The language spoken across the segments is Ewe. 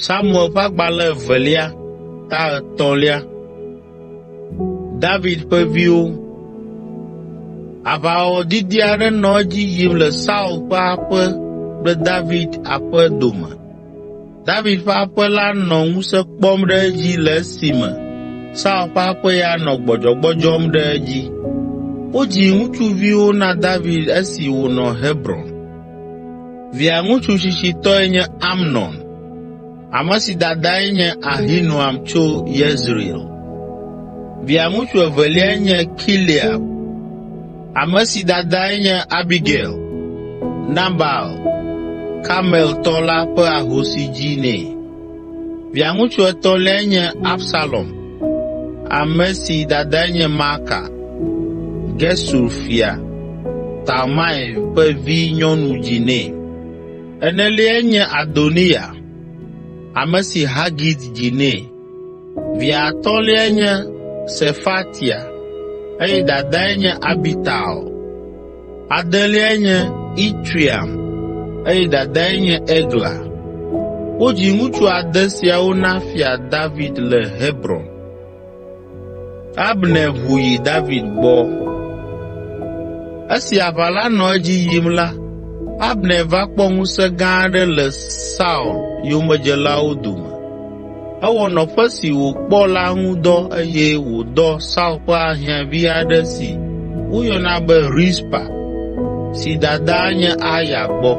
Samuel ƒe agbalẽ evelia, ta etɔ̃lia. David ƒe viwo. Aʋawɔwɔ didi aɖe nɔ edzi yim le Saul ƒe aƒe kple David aƒe dome. David ƒe aƒe la nɔ ŋusẽ kpɔm ɖe edzi le esime Saul ƒe aƒe ya nɔ gbɔdzɔgbɔdzɔm ɖe edzi. Wodzi ŋutsuviwo na David esi wònɔ Hebron. Via ŋutsu tsitsitɔe nye Amnon, ame si dadae nye Ahinoam tso Yezreel. Via ŋutsu eveliae nye Kileab, ame si dadae nye Abigail, Nabal, Karmeltɔ la ƒe ahosi dzi nɛ. Via ŋutsu etɔ̃liae nye Absalom, ame si dadae nye Maaka, Gesur fia, Talmai ƒe vinyɔnu dzi nɛ. Eneliae nye Adoniya, ame si Hagit dzi nɛ. Via atɔ̃liae nye Sefatia eye dadae nye Abital. Adeliae nye Itream eye dadae nye Egla. Wodzi ŋutsu ade siawo na Fia David le Hebron. Abner ʋu yi David gbɔ. Esi aʋa la nɔ edzi yim la, Abner va kpɔ ŋusẽ gã aɖe le Saul yomedzelawo dome. Ewɔ nɔƒe si wòkpɔ la ŋu dɔ eye wòdɔ Saul ƒe ahiãvi aɖe si woyɔna be Rizpa, si dadaa nye Aya gbɔ.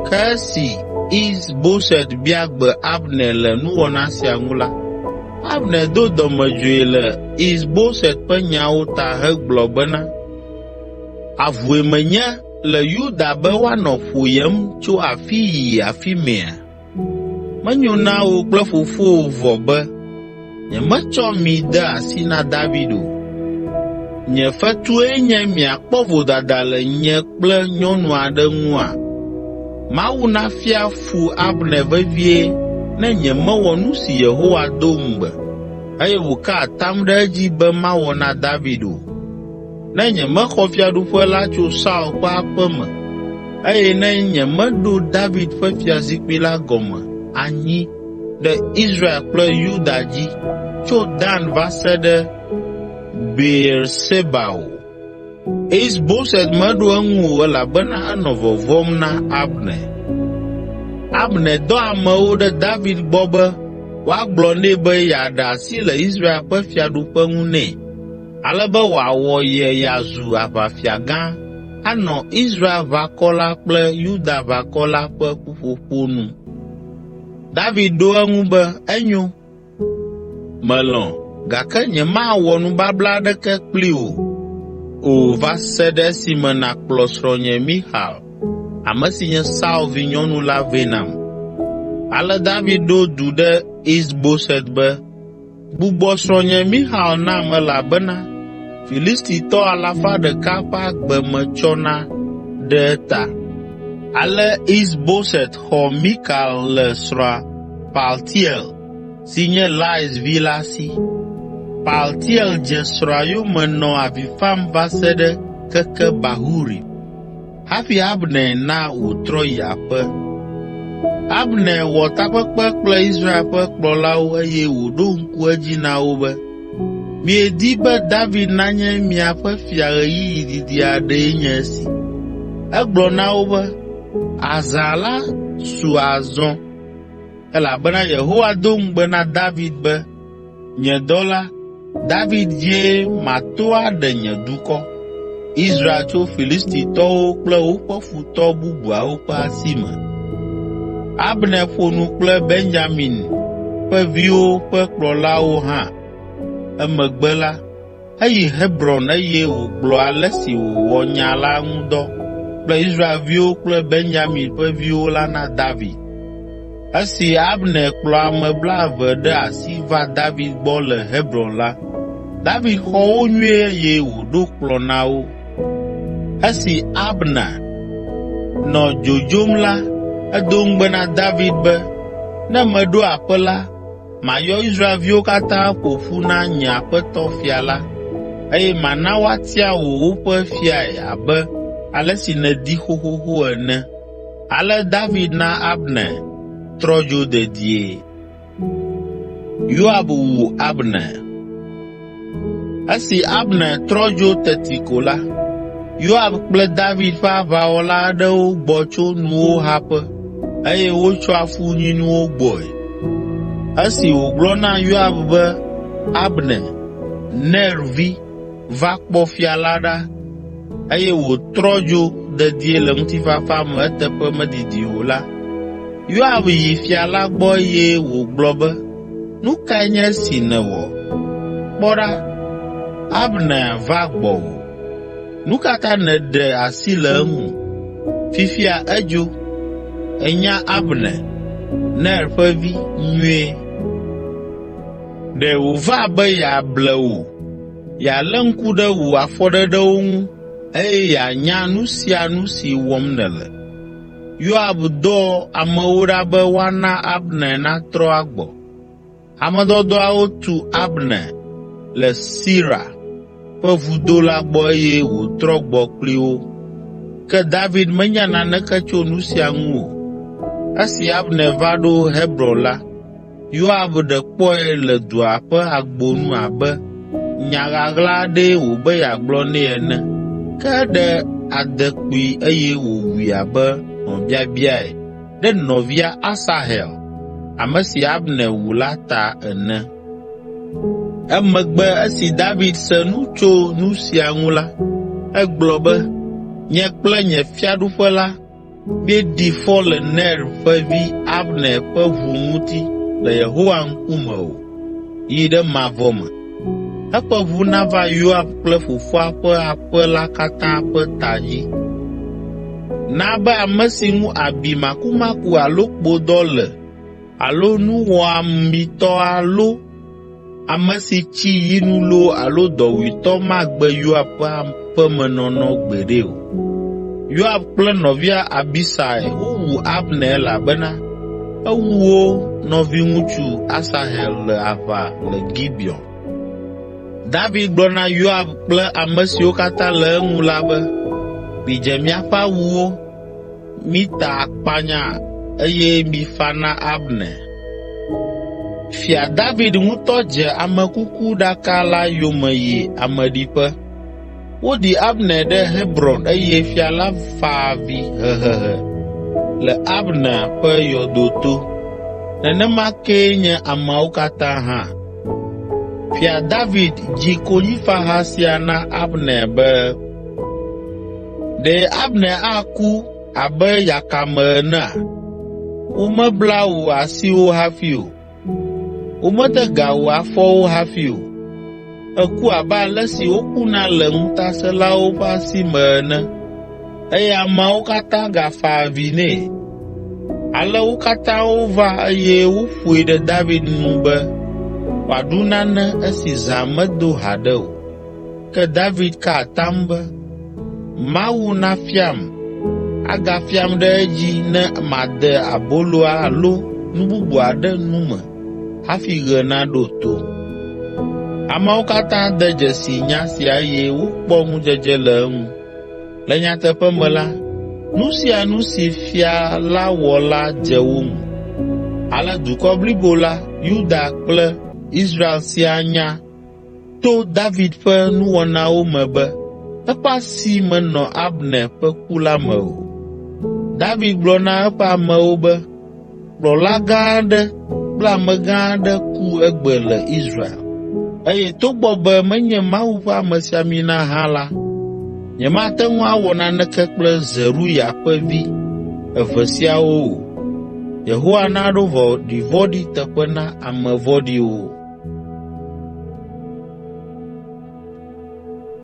Ke esi Is Boset bia gbe Abner le nuwɔna sia ŋu la, Abner do dɔmedzoe le Is Boset ƒe nyawo ta hegblɔ bena, “Avue menye le Yuda be woanɔ ƒoyem tso afii yi afi mɛa? Menyo na wò kple fofowò vɔ be nyemetsɔ mi de asi na David o. Nye fetue nye miakpɔ vodada le nye kple nyɔnu aɖe ŋua? Mawu nafia fu Abner vevie ne nyemewɔ nu si Yehowa do ŋugbe, eye wòka atam ɖe edzi be mawɔ na David o, ne nyemexɔ fiaɖuƒe la tso Saul ƒe aƒe me eye ne nyemeɖo David ƒe fiazikpui la gɔme anyi ɖe Israel kple Yuda dzi tso Dan va se ɖe Beerseba o.” Is Boset meɖo eŋu o elabena enɔ vɔvɔ̃m na Abner. Abner dɔ amewo ɖe David gbɔ be woagblɔ nɛ be yeaɖe asi le Israel ƒe fiaɖuƒe ŋu nɛ ale be wòawɔ ye yeazu aʋafia gã anɔ Israelʋakɔ la kple Yudaʋakɔ la ƒe ƒuƒoƒo nu. David ɖo eŋu be, “Enyo, melɔ̃, gake nyemawɔ nubabla aɖeke kpli wò o va se ɖe esime nàkplɔ srɔ̃nye Mixal, ame si nye Saul vinyɔnu la vɛ nam.” Ale David ɖo du ɖe Is Boset be, “Gbugbɔ srɔ̃nye Mixal nam elabena Filistitɔ alafa ɖeka ƒe agbe metsɔ na ɖe eta.” Ale Is Boset xɔ Mikal le srɔ̃a Paltiel, si nye Lais vi la si. Paltiel dze srɔ̃a yome nɔ avi fam va se ɖe keke Bahurim hafi Abner na wòtrɔ yi aƒe. Abner wɔ takpekpe kple Israel ƒe kplɔlawo eye wòɖo ŋku edzi na wo be, “Miedi be David nanye miaƒe fia ɣeyiɣi didi aɖee nye esi.” Egblɔ na wo be, “Azã la su azɔ elabena Yehowa do ŋugbe na David be, ‘Nye dɔla, David dzie mato aɖe nye dukɔ, Israel tso Filistitɔwo kple woƒe futɔ bubuawo ƒe asi me.’ ” Abner ƒo nu kple Benyamin ƒe viwo ƒe kplɔlawo hã. Emegbe la, eyi Hebron eye wògblɔ ale si wòwɔ nya la ŋu dɔ kple Israelviwo kple Benyamin ƒe viwo la na David. Esi Abner kplɔ ame blaeve ɖe asi va David gbɔ le Hebron la, David xɔ wo nyuie eye wòɖo kplɔ̃ na wo. Esi Abner nɔ dzodzom la, edo ŋugbe na David be, “Ne meɖo aƒe la, mayɔ Israelviwo katã aƒo ƒu na nye aƒetɔ fia la, eye mana woatia wò woƒe fiae abe ale si nèdi xoxoxo ene.” Ale David na Abner, trɔ dzo dedie. Yoab wu Abner. Esi Abner trɔ dzo teti ko la, Yoab kple David ƒe aʋawɔla aɖewo gbɔ tso nuwo haƒe eye wotsɔ afunyinuwo gbɔe. Esi wògblɔ na Yoab be Abner, Ner vi, va kpɔ fia la ɖa eye wòtrɔ dzo dedie le ŋutifafa me eteƒe medidi o la, Yoab yi fia la gbɔ eye wògblɔ be, “Nu kae nye esi nèwɔ? Kpɔ ɖa, Abner va gbɔwò. Nu ka ta nèɖe asi le eŋu? Fifia edzo! Ènya Abner, Ner ƒe vi, nyuie. Ɖe wòva be yeable wò, yealé ŋku ɖe wò afɔɖeɖewo ŋu eye yeanya nu sia nu si wɔm nèle.” Yoab dɔ amewo ɖa be woana Abner natrɔ agbɔ. Ame dɔdɔawo tu Abner le Sira ƒe vudo la gbɔ eye wòtrɔ gbɔ kpli wo. Ke David menya naneke tso nu sia ŋu o. Esi Abner va ɖo Hebron la, Yoab ɖe kpɔe le dua ƒe agbo nu abe nya ɣaɣla aɖee wòbe yeagblɔ nɛ ene, ke eɖe adekpui eye wòwui abe hlɔ̃biabiae ɖe nɔvia Asahel, ame si Abner wu la ta ene. Emegbe esi David se nu tso nu sia ŋu la, egblɔ be, “Nye kple nye fiaɖuƒe la, míeɖi fɔ le Ner ƒe vi Abner ƒe ʋu ŋuti le Yehowa ŋkume o, yi ɖe mavɔ me. Eƒe ʋu nava Yoab kple fofoa ƒe aƒe la katã ƒe ta dzi. Na be ame si ŋu abi makumaku alo kpodɔ le alo nuwɔamitɔ alo ame si tsi yinu loo alo dɔwuitɔ magbe Yoab ƒe aƒemenɔnɔ gbeɖe o.” Yoab kple nɔvia Abisai wowu Abner elabena ewu wo nɔviŋutsu Asahel le aʋa le Gibeon. David gblɔ na Yoab kple ame siwo katã le eŋu la be, “Midze miaƒe awuwo, mita akpanya eye mifa na Abner.” Fia David ŋutɔ dze amekukuɖaka la yome yi ameɖiƒe. Woɖi Abner ɖe Hebron eye fia la fa avi hehehe le Abner ƒe yɔdo to. Nenema kee nye ameawo katã hã. Fia David dzi konyifaha sia na Abner be, “Ɖe Abner aku abe yakame enea? Womebla wò asiwo hafi o, womede ga wò afɔwo hafi o. Èku abe ale si wokuna le ŋutasẽlawo ƒe asi me ene.” Eye ameawo katã gafa avi nɛ. Ale wo katã wova eye woƒoe ɖe David nu be wòaɖu nane esi zã medo haɖe o. Ke David ka atam be, “Mawu nafiam, agafiam ɖe edzi ne made abolo alo nu bubu aɖe nu me hafi ɣe naɖo to.” Ameawo katã de dzesi nya sia eye wokpɔ ŋudzedze le eŋu. Le nyateƒe me la, nu sia nu si fia la wɔ la dze wo ŋu. Ale dukɔ blibo la, Yuda kple Israel siaa nya to David ƒe nuwɔnawo me be eƒe asi menɔ Abner ƒe ku la me o. David gblɔ na eƒe amewo be, “Kplɔla gã aɖe kple amegã aɖe ku egbe le Israel, eye togbɔ be menye Mawu ƒe amesiamina hã la, nyemate ŋu awɔ naneke kple Zeruya ƒe vi eve siawo o. Yehowa naɖo vɔ̃ɖivɔ̃ɖi teƒe na ame vɔ̃ɖiwo!”